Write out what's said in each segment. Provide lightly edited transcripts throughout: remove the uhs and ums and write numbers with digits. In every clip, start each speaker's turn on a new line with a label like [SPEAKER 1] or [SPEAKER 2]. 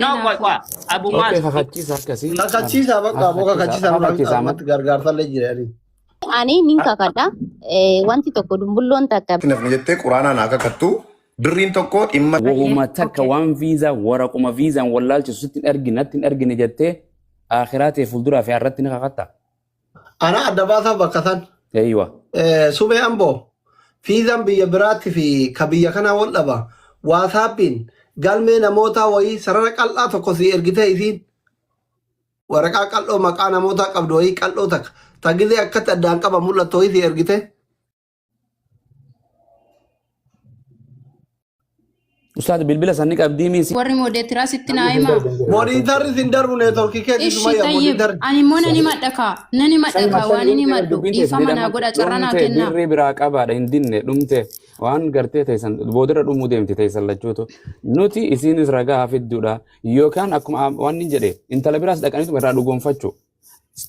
[SPEAKER 1] No, qoy qoy. Abu
[SPEAKER 2] Okay,
[SPEAKER 1] Muaz.
[SPEAKER 2] kakachiisa akkasii.
[SPEAKER 3] Kakachiisaa bakka aboo kakachiisaa
[SPEAKER 2] Kakachiisaa
[SPEAKER 3] namatti gargaarsallee jira.
[SPEAKER 4] Ani nin kakadha. Wanti tokko dumbulloon takka
[SPEAKER 5] Nafni jettee quraanaan haa kakattu. Birriin tokko dhimma
[SPEAKER 2] Wahuma takka waan viizaa waraquma viizaan wallaalchisu sitti hin argine natti hin argine jettee akhiraa ta'e fuulduraa fi har'atti ni kakatta.
[SPEAKER 3] Ana adda baasaaf bakka san.
[SPEAKER 2] Eeywa.
[SPEAKER 3] Subee amboo fiizaan biyya biraatti fi ka biyya kanaa wal dhaba. Waasaappiin galmee namootaa wayii sarara qal'aa tokko si ergitee isiin waraqaa qal'oo maqaa namootaa qabdu wayii qal'oo takka tagizee akkatti addaan qaba mul'attu wayii si ergite.
[SPEAKER 2] Ustaad bilbila sanni qabdii miisi.
[SPEAKER 6] Warri moodeetiraa sitti naa himaa.
[SPEAKER 3] Monitarri sin darbu neetworkii keetii
[SPEAKER 6] Ishi
[SPEAKER 3] sumayya
[SPEAKER 6] tayyib
[SPEAKER 3] monitarri.
[SPEAKER 6] ani immoo nan himadha kaa nan himadha kaa waan hin himadhu dhiifama naa godha carra naa
[SPEAKER 2] Dhumte
[SPEAKER 6] kennaa.
[SPEAKER 2] birrii biraa qabaadha hin dinne dhumte waan gartee teessan boodarra dhumuu deemti teessan lachuutu nuti isiinis ragaa hafidduudha yookaan akkuma waan inni jedhe intala biraas dhaqaniituma irraa dhugoonfachuu.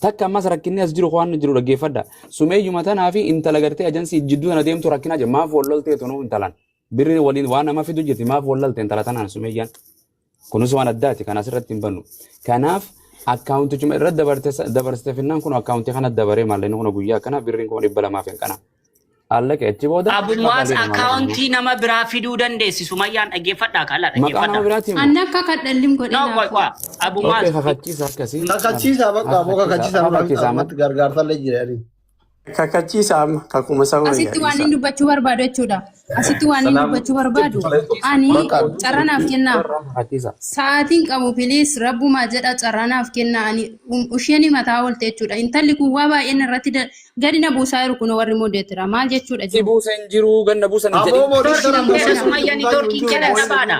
[SPEAKER 2] Takka ammas rakkinni as jiru waan jiru dhaggeeffadha. Sumeeyyuma tanaa fi intala gartee ajansii jidduu tana deemtu rakkinaa jira. Maaf wal loltee tunuu intalaan. Birri waliin waan nama fidu jirti maaf wal lolte intala tanaan sumeeyyaan. Kunis waan addaati kan asirratti hin bannu. Kanaaf akkaawuntichuma irra dabarsite finnaan kun akkaawuntii kana dabaree maallaqni kun guyyaa akkana birriin 200,000 fi kana. Allaqe achi booda
[SPEAKER 1] Abu Muaz
[SPEAKER 2] kafalii maallaqa
[SPEAKER 1] akkaawuntii nama biraa fiduu dandeessi. Sumayyaan dhaggeeffadhaa kala
[SPEAKER 2] Maqaa nama
[SPEAKER 1] dhaggeeffadhaa.
[SPEAKER 2] biraatiin moo?
[SPEAKER 6] Anni akka kadhallim godhe
[SPEAKER 1] No,
[SPEAKER 6] naa
[SPEAKER 1] qoy qoy.
[SPEAKER 6] fuudha.
[SPEAKER 1] Abu
[SPEAKER 2] Okay,
[SPEAKER 1] Muaz.
[SPEAKER 2] kakachiisa akkasii.
[SPEAKER 3] Kakachiisaa bakka aboo
[SPEAKER 2] Kakachiisa
[SPEAKER 3] kakachiisaa
[SPEAKER 2] kakachiisa amma.
[SPEAKER 3] namatti gargaarsallee jira.
[SPEAKER 7] Kakachiisa amma kakuma isa wayya
[SPEAKER 6] Asitti waan
[SPEAKER 7] isa.
[SPEAKER 6] inni dubbachuu barbaadu jechuudha. Asitti waan inni
[SPEAKER 8] Salaam.
[SPEAKER 6] dubbachuu barbaadu ani
[SPEAKER 3] Bakka
[SPEAKER 6] carra naaf kennaa.
[SPEAKER 2] Kakachiisa.
[SPEAKER 6] Sa'aatiin qabu piliis rabbumaa jedha carra naaf kennaa ani isheen mataa oolte jechuudha. Intalli kun waa baay'een irratti gadi na buusaa jiru kun warri moodeetira maal jechuudha
[SPEAKER 2] Si
[SPEAKER 6] jiru.
[SPEAKER 2] buusa hin jiru ganna buusan hin
[SPEAKER 3] Aboo
[SPEAKER 2] jedhin.
[SPEAKER 3] monitora
[SPEAKER 1] Neetorkiin keessa
[SPEAKER 3] namatti
[SPEAKER 1] Sumayya
[SPEAKER 3] buusaa jiru
[SPEAKER 1] neetorkiin
[SPEAKER 3] hin jiru.
[SPEAKER 1] keessa dhabaadha.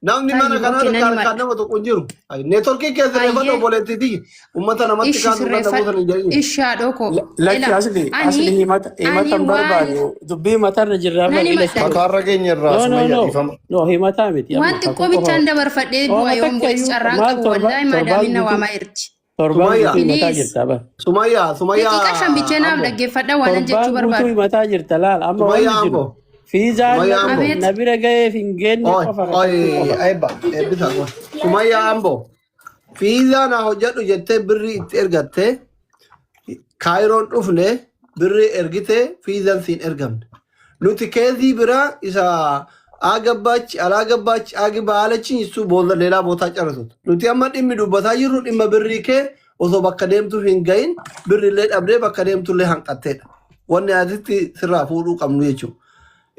[SPEAKER 3] Namni mana
[SPEAKER 6] Tayyib
[SPEAKER 3] kanaa
[SPEAKER 6] okay nan
[SPEAKER 3] kan
[SPEAKER 6] himadha.
[SPEAKER 3] nama tokko hin jiru. Neetworkii keessa reeffadhu
[SPEAKER 6] Ayyee
[SPEAKER 3] obboleettiiti. Uummata namatti
[SPEAKER 6] ishi
[SPEAKER 3] kaasu ganda buusan
[SPEAKER 6] sirreeffadhu
[SPEAKER 3] hin jedhin.
[SPEAKER 6] ishi haadhoo koo
[SPEAKER 7] Lakki
[SPEAKER 6] ila
[SPEAKER 7] asli asli
[SPEAKER 6] ani
[SPEAKER 7] himata
[SPEAKER 6] ani
[SPEAKER 7] himata hin
[SPEAKER 6] waan
[SPEAKER 7] barbaadu dubbii matarra jirraa
[SPEAKER 6] nan
[SPEAKER 7] bar
[SPEAKER 6] himadha.
[SPEAKER 7] ilatti.
[SPEAKER 5] Mataarra keenya irraa
[SPEAKER 7] No no
[SPEAKER 5] sumayya
[SPEAKER 7] no
[SPEAKER 5] dhiifama.
[SPEAKER 7] no himataa miti amma
[SPEAKER 6] Waan
[SPEAKER 7] kakuu
[SPEAKER 6] xiqqoo
[SPEAKER 7] qofa.
[SPEAKER 6] bichaan dabarfadhee
[SPEAKER 7] Ooma
[SPEAKER 6] du'a yoon
[SPEAKER 7] takka
[SPEAKER 6] bu'es
[SPEAKER 7] iyyuu
[SPEAKER 6] carraan
[SPEAKER 7] maal
[SPEAKER 6] qabu
[SPEAKER 7] torba
[SPEAKER 6] wallaahi
[SPEAKER 7] torbaan
[SPEAKER 6] maadaamin na
[SPEAKER 7] guutuu
[SPEAKER 6] waamaa jirti.
[SPEAKER 7] torbaan
[SPEAKER 3] Sumayya
[SPEAKER 7] guutuu himataa
[SPEAKER 6] Please.
[SPEAKER 7] jirta bar.
[SPEAKER 3] Sumayya Sumayya
[SPEAKER 6] Daqiiqaa shan bichee naaf
[SPEAKER 3] Ambo
[SPEAKER 6] dhaggeeffadha waanan jechuu
[SPEAKER 7] Torbaan guutuu
[SPEAKER 6] barbaadu.
[SPEAKER 7] himataa jirta laal amma
[SPEAKER 3] Sumayya
[SPEAKER 7] wanni jiru
[SPEAKER 3] Ambo
[SPEAKER 7] fiizaan
[SPEAKER 3] Sumayya
[SPEAKER 7] na
[SPEAKER 3] Ambo
[SPEAKER 6] Abeet.
[SPEAKER 7] na bira ga'eef hin geenne
[SPEAKER 3] Oi
[SPEAKER 7] qofa
[SPEAKER 3] oi
[SPEAKER 7] kakachuu qofa.
[SPEAKER 3] eebba eebbisa qoy Sumayya Ambo fiizaa na hojjedhu jettee birrii itti ergatte kaayiroon dhufne birrii ergite fiizaan siin ergamne. Nuti keezii biraa isa አገባች አላገባች አግባ አለችኝ እሱ ሌላ ቦታ ጨርሱት። Nuti amma dhimmi dubbataa jirru dhimma birrii kee osoo bakka deemtu hin gahin birrillee dhabdee bakka deemtullee hanqatteedha. Wanni asitti sirraa fuudhuu qabnu jechuudha.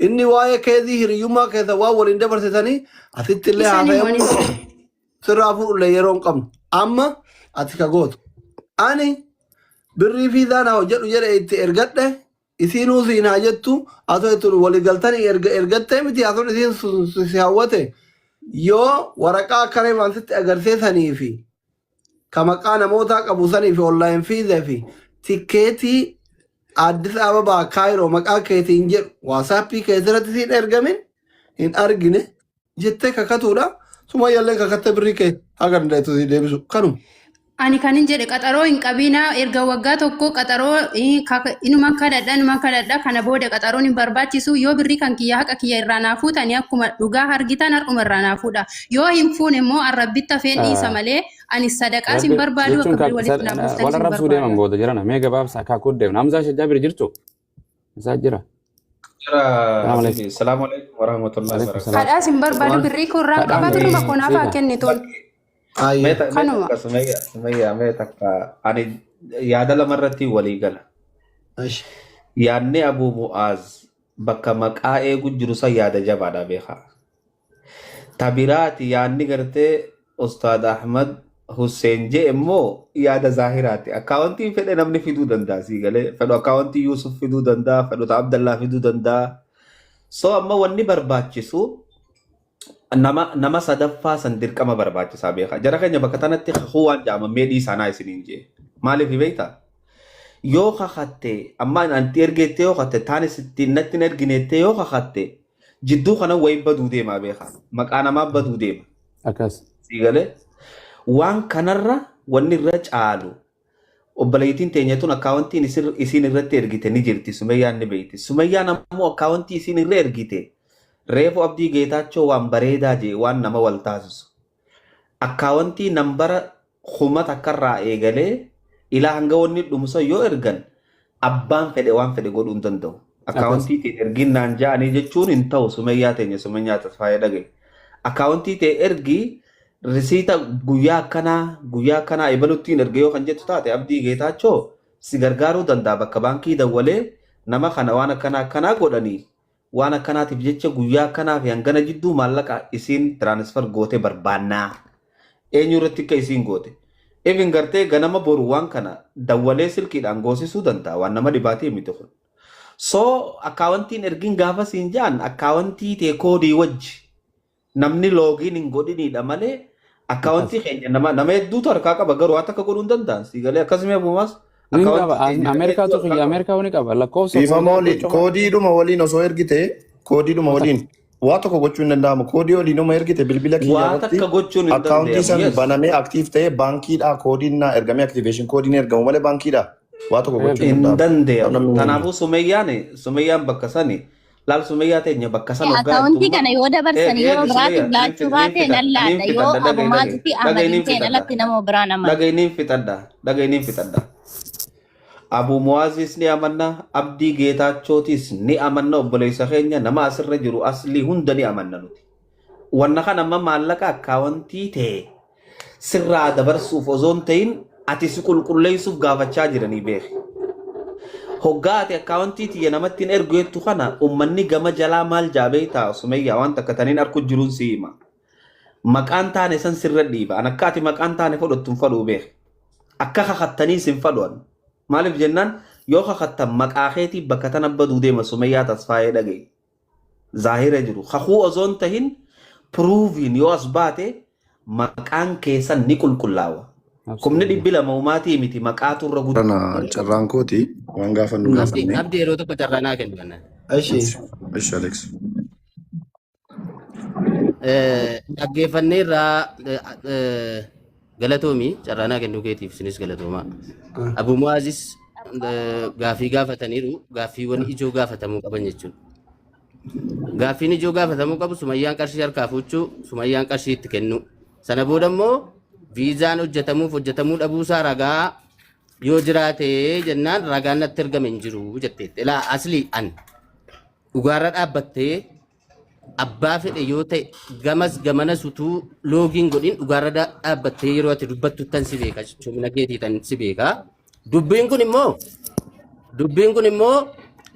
[SPEAKER 3] Inni waa'ee keezii hiriyyummaa keessa waan waliin dabarsitanii asitti illee
[SPEAKER 6] Isaan
[SPEAKER 3] haasayamu
[SPEAKER 6] himanii.
[SPEAKER 3] sirraa fuudhullee yeroo hin qabnu. Amma ati ka gootu. Ani birrii fiizaa na hojjedhu jedhe itti ergadhe isiinuu siin haa jettu atoo ittiin walii galtanii erga ergattee miti atoon isiin si hawwate yoo waraqaa akkana himan sitti agarsiisanii fi ka maqaa namootaa qabu sanii fi online fiizee fi tikkeetii Addis Ababaa Kaayiroo maqaa keetiin jedhu waasaappii keessatti siin ergamin hin argine jettee kakatuudha. Sumayyaallee kakattee birrii kee haga dandeettu si deebisu kanuma.
[SPEAKER 6] Ani kanin jedhe qaxaroo hin qabinaa erga waggaa tokko qaxaroo inuma kadhadha inuma kadhadha kana booda qaxaroon hin barbaachisu yoo birrii kan kiyya haqa kiyya irraa naa fuutanii akkuma dhugaa argitan har'uma irraa naa fuudha yoo hin fuune immoo arrabbitta feen dhiisa malee ani sadaqaas hin
[SPEAKER 2] Rabbi
[SPEAKER 6] barbaadu
[SPEAKER 2] jechuun
[SPEAKER 6] akka birrii walitti naa buuftanis
[SPEAKER 2] wal
[SPEAKER 6] hin
[SPEAKER 2] arrabsuu deeman
[SPEAKER 6] barbaadu.
[SPEAKER 2] booda jirana mee gabaabsa akaakuu deemna. Hamzaa Shajjaa bira jirtu? Isaa jira.
[SPEAKER 8] Jira
[SPEAKER 2] Salaam alaikum.
[SPEAKER 8] Habibi. Salaamu alaikum warahmatullahi
[SPEAKER 2] Alaikum
[SPEAKER 8] wabarakatuh.
[SPEAKER 2] salaam.
[SPEAKER 6] Kadhaas hin barbaadu birrii koo irraa
[SPEAKER 2] Kadhaan
[SPEAKER 6] qabaa birruma koo naaf haa
[SPEAKER 2] siika.
[SPEAKER 6] kennituun
[SPEAKER 3] Ayyee.
[SPEAKER 8] Mee mee
[SPEAKER 6] kanuma.
[SPEAKER 8] takka Sumayya Sumayya mee takka ani yaada lamarratti walii gala.
[SPEAKER 3] Ashi.
[SPEAKER 8] Yaadni Abu Mu'aaz bakka maqaa eegu jiru san yaada jabaadha beekaa. Ta biraati yaadni gartee Ustaad Ahmad Hussein jee immoo yaada zaahiraati. Akkaawwantiin fedhe namni fiduu danda'a sii galee. Fedhu akkaawwantii Yuusuf fiduu danda'a, fedhu ta Abdallaa fiduu danda'a. So amma wanni barbaachisu nama nama sadaffaa san dirqama barbaachisaa beekaa. Jara keenya bakka tanatti kakuu waan jedhaman mee dhiisaa naa isiniin jee. Maaliif beektaa? Yoo kakatte amma anti ergeettee yoo kakatte taanis ittiin natti hin ergineettee yoo kakatte jidduu kana wayi baduu deemaa beekaa. Maqaa namaa baduu deema.
[SPEAKER 2] Akkas.
[SPEAKER 8] Sii galee waan kanarra wanni irra caalu obboleettiin teenya tun akkaawwantiin isiin irratti ergite ni jirti. Sumayyaan ni beekti. Sumayyaan ammoo akkaawwantii isiin irra ergite reefu Abdii Geetaachoo waan bareedaa jee waan nama wal taasisu. Akkaawwantii nambara 1000 irraa eegalee ilaa hanga wanni dhumsa yoo ergan abbaan fedhe waan fedhe godhuu hin danda'u.
[SPEAKER 2] Akkas.
[SPEAKER 8] Akkaawwantii ta'e ergin naan ja'anii jechuun hin ta'u Sumayyaa teenya Sumayyaa Tasfaayee dhagaye. Akkaawwantii ta'e ergi risiita guyyaa akkanaa guyyaa akkanaa ebaluttiin erge yoo kan jettu taate Abdii Geetaachoo si gargaaruu danda'a bakka baankii dawwalee nama kana waan akkanaa akkanaa godhanii waan akkanaatiif jecha guyyaa akkanaa fi hangana jidduu maallaqa isiin transfer goote barbaannaa. Eenyu irratti akka isiin goote. Even gartee ganama boru waan kana dawwalee silkiidhaan goosisuu danda'a waan nama dhibaatii miti kun. So akkaawwantiin ergin gaafa siin ja'an akkaawwantii tee koodii wajji namni login hin godhiniidha malee
[SPEAKER 2] Akkas.
[SPEAKER 8] akkaawwantii keenya nama nama hedduutu harkaa qaba garuu waan takka godhuu hin danda'an. Sii galee akkasuma eebumas
[SPEAKER 2] Nin qaba.
[SPEAKER 8] akkaawwantii keenya nama hedduu
[SPEAKER 2] Ameerikaatu
[SPEAKER 8] harkaa
[SPEAKER 2] kiyya
[SPEAKER 8] qaba.
[SPEAKER 2] Ameerikaa wani qaba. Lakkoofsa
[SPEAKER 5] Dhiifama
[SPEAKER 2] koodii
[SPEAKER 5] waliin
[SPEAKER 2] cufa.
[SPEAKER 5] koodiidhuma waliin osoo ergite koodiidhuma waliin waa tokko gochuu hin danda'amu. Koodii waliinuma ergite bilbila kiyya
[SPEAKER 8] Waa
[SPEAKER 5] irratti
[SPEAKER 8] takka gochuun hin
[SPEAKER 5] akkaawuntii
[SPEAKER 8] danda'amu.
[SPEAKER 5] san
[SPEAKER 8] Yes.
[SPEAKER 5] banamee active ta'ee baankiidhaa koodiin naa ergamee activation koodiin ergamu malee baankiidhaa waa tokko gochuu hin
[SPEAKER 8] Hin
[SPEAKER 5] danda'amu.
[SPEAKER 8] danda'amu.
[SPEAKER 5] Namni
[SPEAKER 8] Kanaafuu Sumeyyaan Sumeyyaan bakka sani laal Sumeyyaa teenya bakka san hoggaa
[SPEAKER 4] Akkaawuntii
[SPEAKER 8] jettumma
[SPEAKER 4] kana yoo dabarsanii
[SPEAKER 8] eegi
[SPEAKER 4] yeroo
[SPEAKER 8] eegi
[SPEAKER 4] biraatiif
[SPEAKER 8] Sumeyyaa nin
[SPEAKER 4] laachuu
[SPEAKER 8] nin
[SPEAKER 4] baate
[SPEAKER 8] fixadha
[SPEAKER 4] nan
[SPEAKER 8] nin
[SPEAKER 4] laadha. Yoo
[SPEAKER 8] fixadha dhaga'i dhaga'i
[SPEAKER 4] Abumaazii fi
[SPEAKER 8] dhaga'i nin
[SPEAKER 4] Ahmadiin ta'een
[SPEAKER 8] fixadha
[SPEAKER 4] alatti nama biraan amanu.
[SPEAKER 8] dhaga'i nin fixadha dhaga'i nin fixadha. Abu Muwaazis ni amanna Abdii Geetaachootis ni amanna obboleessa keenya nama asirra jiru aslii hunda ni amanna nuti. Wanna kana amma maallaqa akkaawwantii ta'e sirraa dabarsuuf osoo hin ta'in ati si qulqulleessuuf gaafachaa jiranii beeki. Hoggaa ati akkaawwantii tiyya namatti hin ergu jettu kana ummanni gama jalaa maal jaabee ta'a Sumeyyaa waan takka taniin arku jiruun si hima. Maqaan taane san sirra dhiiba. An akka ati maqaan taane fudhattu hin fadhuu beeki. Akka kakattaniis hin fadhu an. Maaliif jennaan yoo kakattan maqaa keetii bakka tana baduu deema Sumeyyaa Tasfaayee dhaga'i. Zaahira jiru. Kakuu osoo hin tahin pruuviin yoo as baate maqaan keessan ni qulqullaawa. Kumni
[SPEAKER 2] Absolutely.
[SPEAKER 8] 200 umaatii miti maqaatu irra
[SPEAKER 5] Kana carraan kooti waan gaafannu
[SPEAKER 1] Abdi
[SPEAKER 5] gaafanne.
[SPEAKER 1] abdi yeroo tokko carraa naa kennu kana.
[SPEAKER 3] Eshi.
[SPEAKER 5] Ishi Alex.
[SPEAKER 1] Dhaggeeffannee irraa galatoomi carraa naa kennuu keetiif isinis galatoomaa. Abu Mu'aazis gaaffii gaafataniiru gaaffiiwwan ijoo gaafatamuu qaban jechuudha. Gaaffiin ijoo gaafatamuu qabu Sumayyaan qarshii harkaa fuuchuu, Sumayyaan qarshii itti kennuu. Sana booda immoo viizaan hojjetamuuf hojjetamuu dhabuusaa ragaa yoo jiraate jennaan ragaan natti ergame hin jiru jetteetti. Ilaa aslii an dhugaarra dhaabbattee abbaa fedhe yoo ta'e gamas gamanas utuu loogiin godhin dhugaarra dhaabbattee yeroo ati dubbattu tan si beeka jechuun keetii tan si beeka. Dubbiin kun immoo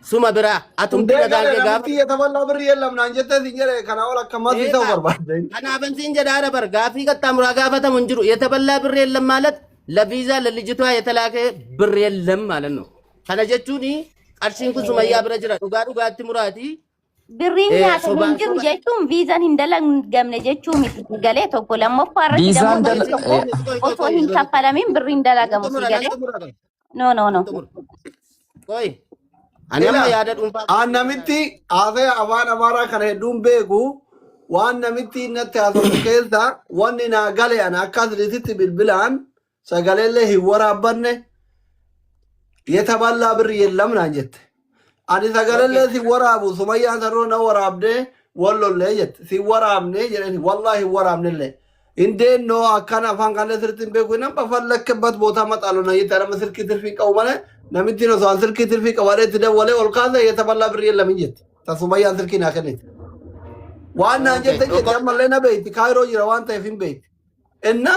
[SPEAKER 1] suma biraa atumti
[SPEAKER 3] Hundee
[SPEAKER 1] mataan
[SPEAKER 3] galee
[SPEAKER 1] kee gaafa
[SPEAKER 3] namitti የተበላ ብር የለም naan jettee siin jedhe kana ol akka masii ta'u
[SPEAKER 1] Eegaa
[SPEAKER 3] barbaadde.
[SPEAKER 1] kanaafan siin jedhaara bar gaafii qaxxaamuraa gaafatamu hin jiru የተበላ ብር የለም ማለት ለቪዛ ለልጅቷ የተላከ ብር የለም ማለት ነው። Kana jechuun qarshiin kun Sumayyaa bira jira dhugaa dhugaatti muraati
[SPEAKER 4] Birriin nyaatamu
[SPEAKER 1] sobaan
[SPEAKER 4] hin jiru
[SPEAKER 1] soba
[SPEAKER 4] jechuun viizaan hin dalagamne jechuu miti. Galee tokko lammaffaa irratti
[SPEAKER 2] Viizaan
[SPEAKER 4] dammoo
[SPEAKER 2] dala
[SPEAKER 4] wanti tokko
[SPEAKER 1] Qoy qoy
[SPEAKER 4] osoo
[SPEAKER 1] qoy
[SPEAKER 4] hin
[SPEAKER 1] yeroo tokko
[SPEAKER 4] kaffalamin birriin dalagamu si
[SPEAKER 1] xumura nan
[SPEAKER 4] galee.
[SPEAKER 1] xumura qoy
[SPEAKER 4] No no no.
[SPEAKER 1] nan xumura qoy ani amma
[SPEAKER 3] Ila
[SPEAKER 1] yaada dhuunfaa
[SPEAKER 3] aan namitti haasaya afaan Amaaraa kana hedduun beeku waan namitti natti haasoftu keessa wanni naa gale ana akka asliititti bilbilaan sagaleellee hin waraabbanne የተበላ ብር የለም naan jette. Ani
[SPEAKER 1] Okay.
[SPEAKER 3] sagalallee si waraabu Sumayyaan sarroo na waraabdee wallollee jette. Si waraabne jedhani wallahi hin waraabnellee. እንዴት ነው akkana afaan kana sirriitti hin beeku nan በፈለክበት ቦታ እመጣለሁ ነው jette nama silkii tirfii qabu malee namitti osoo an silkii tirfii qabadhee itti dawwalee ol kaase የተበላ ብር የለም hin jette. Ta Sumayyaan silkii naa kennite. Waan naan
[SPEAKER 1] Okay.
[SPEAKER 3] jette jette ammallee na beekti Kaayiroo jira waan ta'eef hin beekti. Inna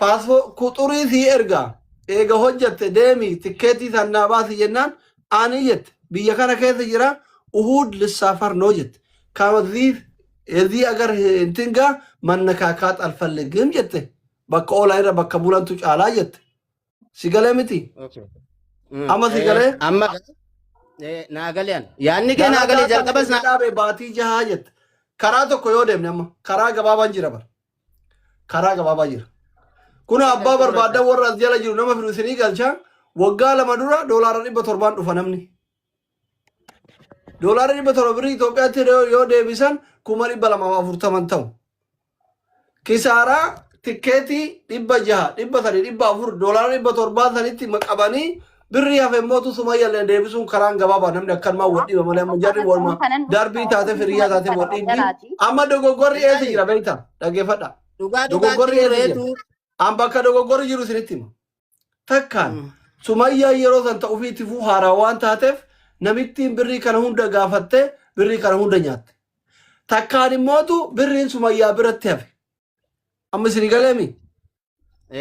[SPEAKER 3] paaspoor kuxurii sii ergaa eega hojjatte deemi tikkeetii san naa baasi jennaan ani jette biyya kana keessa jira እሁድ ልሳፈር ነው jette ከዚህ የዚህ አገር እንትን ጋር መነካካት አልፈልግም jette bakka oolaa irra bakka bulantu caalaa jette si galee miti
[SPEAKER 1] Okay.
[SPEAKER 3] amma si galee
[SPEAKER 1] Amma naa galee an yaadni kee naa galee
[SPEAKER 3] dalagaa san
[SPEAKER 1] jalqabas
[SPEAKER 3] keessa
[SPEAKER 1] naa
[SPEAKER 3] dhaabe baatii jahaa jette karaa tokko yoo deemne amma karaa gabaabaan jira bara karaa gabaabaa jira kun abbaa barbaadan warra as jala jiru nama fidu isinii galcha waggaa 2 dura $700n dhufa namni $700 birrii Itoophiyaatti yoo deebisan 240,000 ta'u kisaaraa tikkeetii 600 300 400 $700n sanitti qabanii birrii hafe mootu Sumayyaallee deebisuun karaan gabaabaa namni akkanumaa wal dhiiba malee amma jarri walma
[SPEAKER 4] Kanan
[SPEAKER 3] darbii taate
[SPEAKER 4] dhufaa
[SPEAKER 3] firiyyaa taate wal dhiibdi amma dogoggorri eessa jira beektaa dhaggeeffadha
[SPEAKER 1] Dhugaa dhugaatti
[SPEAKER 3] Dogoggorri eessa jira?
[SPEAKER 1] murreetu.
[SPEAKER 3] An bakka dogoggorri jiru isinitti hima. Takkaan Sumayyaan yeroo san ta'uu fi itti fuu haaraa waan taateef namittiin birrii kana hunda gaafattee birrii kana hunda nyaatte. Takkaan immootu birriin Sumayyaa biratti hafe. Amma isin galeemi.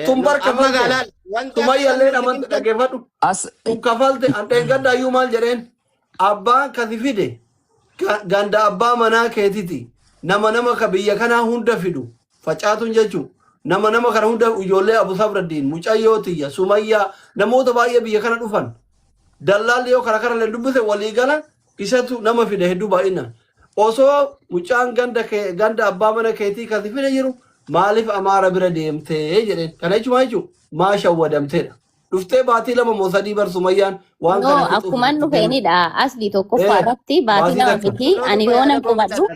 [SPEAKER 3] Tun
[SPEAKER 1] No,
[SPEAKER 3] bar
[SPEAKER 1] amma
[SPEAKER 3] kafalte.
[SPEAKER 1] galaal wanti akka
[SPEAKER 3] Sumayyaallee
[SPEAKER 1] nuti
[SPEAKER 3] amanti
[SPEAKER 1] himtan
[SPEAKER 3] dhaggeeffadhu.
[SPEAKER 9] As
[SPEAKER 3] Tun kafalte an dheengadda iyyuu maal jedheen abbaan kasi fide ganda abbaa manaa keetiti nama nama ka biyya kanaa hunda fidu facaatuun jechuun nama nama kana hunda ijoollee Abu Sabraddiin mucayyoo tiyya Sumayyaa namoota baay'ee biyya kana dhufan dallaalli yoo kana kana illee dubbise walii gala isatu nama fide hedduu baay'inaan osoo mucaan ganda kee ganda abbaa mana keetii kasi fide jiru maaliif Amaara bira deemtee jedheen. Kana jechuun maal jechuun maa shawwadamteedha. Dhuftee baatii 2 moo 3 bar Sumayyaan waan
[SPEAKER 4] No,
[SPEAKER 3] kana fixuuf
[SPEAKER 4] akkuman
[SPEAKER 3] itti deemte.
[SPEAKER 4] dhufeenidha. Asli tokkoffaa irratti baatii
[SPEAKER 3] Baatii
[SPEAKER 4] 2
[SPEAKER 3] takka.
[SPEAKER 4] miti. Ani yoonan qubadhu.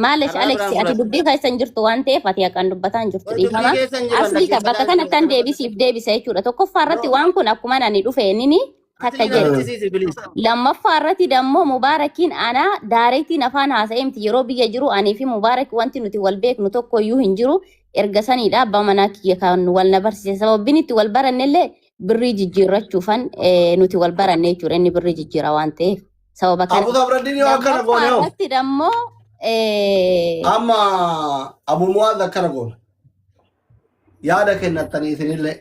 [SPEAKER 4] Maalish
[SPEAKER 1] Karaa
[SPEAKER 4] Alex
[SPEAKER 1] biraan
[SPEAKER 4] ati
[SPEAKER 1] fudhadhu.
[SPEAKER 4] dubbii keessa hin jirtu waan ta'eef ati haqaan dubbataa hin jirtu
[SPEAKER 1] Dubbii
[SPEAKER 4] dhiifama.
[SPEAKER 1] keessa hin jiran
[SPEAKER 4] Asli ka bakka
[SPEAKER 1] dhaggeeffataa
[SPEAKER 4] kanatti an
[SPEAKER 1] jiru.
[SPEAKER 4] deebisiif deebisa jechuudha. Tokkoffaa irratti
[SPEAKER 1] No,
[SPEAKER 4] waan kun akkuman ani dhufeenini takka
[SPEAKER 1] asli na
[SPEAKER 4] jedhe.
[SPEAKER 1] fichisiisi bilis.
[SPEAKER 4] Lammaffaa irratti dammoo Mubaarakiin ana daareettiin afaan haasa'ee miti yeroo biyya jiru anii fi Mubaarak wanti nuti wal beeknu tokko iyyuu hin jiru. Erga saniidha abbaa manaa kiyya kan wal na barsiise. Sababbiin itti wal barannellee birrii jijjiirrachuufan nuti wal baranne jechuudha. Inni birrii jijjiira waan ta'eef. Sababa kana.
[SPEAKER 3] Abu Sabraddiin yoo akkana
[SPEAKER 4] Lammaffaa
[SPEAKER 3] goone hoo?
[SPEAKER 4] irratti dammoo
[SPEAKER 3] Amma Abu Muwaaz akkana goone. Yaada kennattanii isinillee.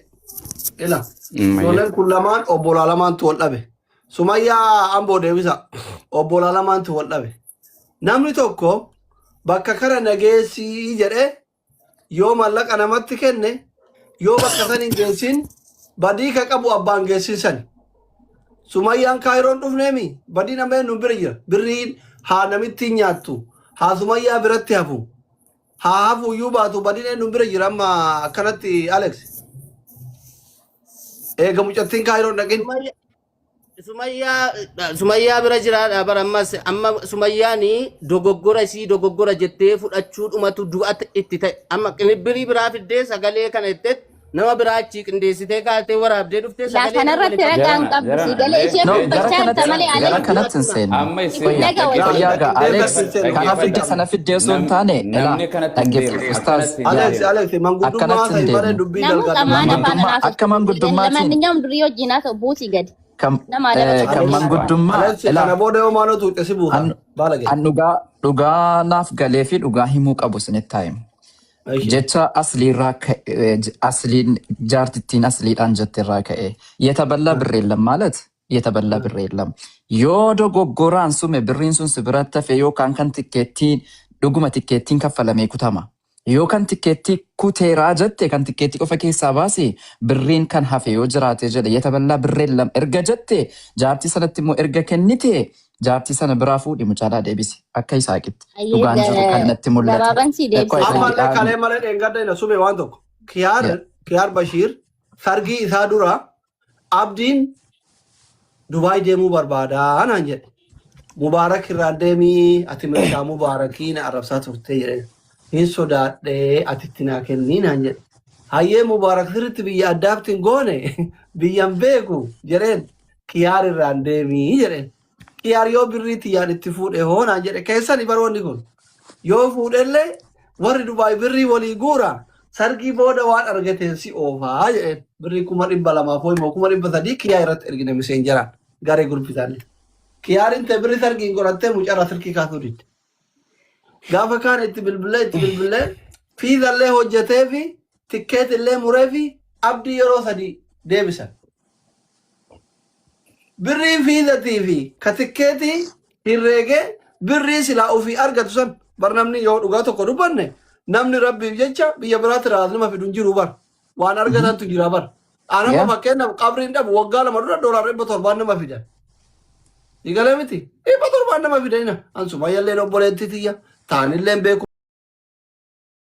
[SPEAKER 3] Ila. Ijoolleen kun lamaan obbolaa lamaantu wal dhabe. Sumayyaa Amboo deebisa. Obbolaa lamaantu wal dhabe. Namni tokko bakka kana nageessii jedhee yoo mallaqa namatti kenne yoo bakka san hin geessin badii ka qabu abbaan geessin sani. Sumayyaan kaayiroon dhufneemi badiin amma eenyuun bira jira. Birriin haa namitti hin nyaattu haa Sumayyaa biratti hafu haa hafu iyyuu baatu badiin eenyuun bira jira amma akkanatti Alex. Eega mucattiin kaayiroon dhaqin.
[SPEAKER 1] Sumayyaa Sumayyaa bira jiraadha bara ammas amma Sumayyaan dogoggora isii dogoggora jettee fudhachuu dhumatu du'a itti ta'e amma qinibbirii biraa fiddee sagalee kana itti nama biraa achii qindeessitee kaatee waraabdee dhuftee
[SPEAKER 4] Laa
[SPEAKER 1] sagalee kana
[SPEAKER 4] kanarratti
[SPEAKER 1] walitti
[SPEAKER 4] ragaa hin
[SPEAKER 2] Jarana,
[SPEAKER 4] qabdu.
[SPEAKER 2] jarana,
[SPEAKER 4] Si galee
[SPEAKER 2] mee
[SPEAKER 4] isheen
[SPEAKER 9] No,
[SPEAKER 2] mee
[SPEAKER 9] gara
[SPEAKER 4] dubbachaa jirta
[SPEAKER 9] kanatti
[SPEAKER 4] malee
[SPEAKER 9] gara
[SPEAKER 4] Alex.
[SPEAKER 9] kanatti hin seenne.
[SPEAKER 2] amma isin
[SPEAKER 4] Kun naga
[SPEAKER 9] Fayyaa
[SPEAKER 4] wajjin.
[SPEAKER 9] fayyaa gaa Alex
[SPEAKER 2] dhaggeeffadha
[SPEAKER 9] kana fidde sana fidde osoo hin
[SPEAKER 2] Nam,
[SPEAKER 9] taane elaa
[SPEAKER 2] namni kanatti hin deemne
[SPEAKER 9] dhaggeeffadhu ustaaz
[SPEAKER 2] akkanatti hin
[SPEAKER 9] yaa
[SPEAKER 3] Alex
[SPEAKER 2] deemne
[SPEAKER 3] Alex manguddummaa
[SPEAKER 9] akkanatti hin
[SPEAKER 3] haasa'e malee
[SPEAKER 9] deemne.
[SPEAKER 3] dubbii
[SPEAKER 4] Namuu
[SPEAKER 3] dalgaa
[SPEAKER 4] qamaan
[SPEAKER 3] dubbii.
[SPEAKER 4] afaan
[SPEAKER 9] Manguddummaa
[SPEAKER 4] haasoftu.
[SPEAKER 9] akka manguddummatiin
[SPEAKER 4] Lamanninyaam durii wajjin haasa'u buusii gadi.
[SPEAKER 9] kan
[SPEAKER 4] Nama adaba
[SPEAKER 9] kan
[SPEAKER 4] qabu.
[SPEAKER 9] manguddummaa
[SPEAKER 3] Alex
[SPEAKER 9] elaa
[SPEAKER 3] kana booda yoo maaloo tuuqe si buusa
[SPEAKER 9] an
[SPEAKER 3] baala gee.
[SPEAKER 9] an dhugaa dhugaa naaf galee fi dhugaa himuu qabu isinitti haa himu.
[SPEAKER 3] Eshi.
[SPEAKER 9] Jecha asliirraa ka'e asliin jaartittiin asliidhaan jetterraa ka'e የተበላ ብር የለም ማለት የተበላ ብር የለም yoo dogoggoraan sume birriin sun si biratti hafe yookaan kan tikkeettiin dhuguma tikkeettiin kaffalamee kutama yoo kan tikkeettii kuteeraa jette kan tikkeettii qofa keessaa baasi birriin kan hafe yoo jiraate jedhe የተበላ ብር የለም erga jette jaartii sanatti immoo erga kennite jaartii sana biraa fuudhi mucaadhaa deebisi akka isaaqitti
[SPEAKER 4] Ayyee
[SPEAKER 9] dhugaan jiru kan natti mul'ate.
[SPEAKER 4] gabaaban sii
[SPEAKER 9] Qoy
[SPEAKER 4] deebisa.
[SPEAKER 3] Ammallee kalee malee dheengadda ina sume waan tokko. Kiyaar Kiyaar Bashiir sargii isaa dura Abdiin Dubaay deemuu barbaadaa naan jedhe. Mubaarak irraan deemii ati meeshaa Mubaarakii na arrabsaa turtee jedheen. Hin sodaadhee ati itti naa kennii naan jedhe. Hayyee Mubaarak sirriitti biyya addaabti hin goone biyyan beeku jedheen. Kiyaar irraan deemii jedheen. Kiyaar yoo birrii tiyyaan itti fuudhe hoo naan jedhe. Keessani bar wanni kun. Yoo fuudhellee warri Dubaay birrii walii guura sargii booda waan argateen si oofaa jedheen. Birrii 200,000 hoo immoo 300,000 kiyaa irratti ergine miseenjaraan garee gurbisaanii. Kiyaarin ta'e birrii sargiin godhattee mucarraa silkii kaasuu didde. Gaafa kaan itti bilbilee itti bilbilee fiizallee hojjetee fi tikkeet illee muree fi abdii yeroo 3 deebisan. Birrii fiizatii fi ka tikkeetii herreegee birrii silaa ofii argatu san bar namni yoo dhugaa tokko dubbanne namni rabbiif jecha biyya biraatti raas nama fidu hin jiru bar waan argatantu jira bar. Anama fakkeenyaaf qabriin dhabu waggaa 2 dura $700 nama fidan. Digalee miti 700 nama fidan. An Sumayyalleen obboleettii tiyya taanilleen beeku.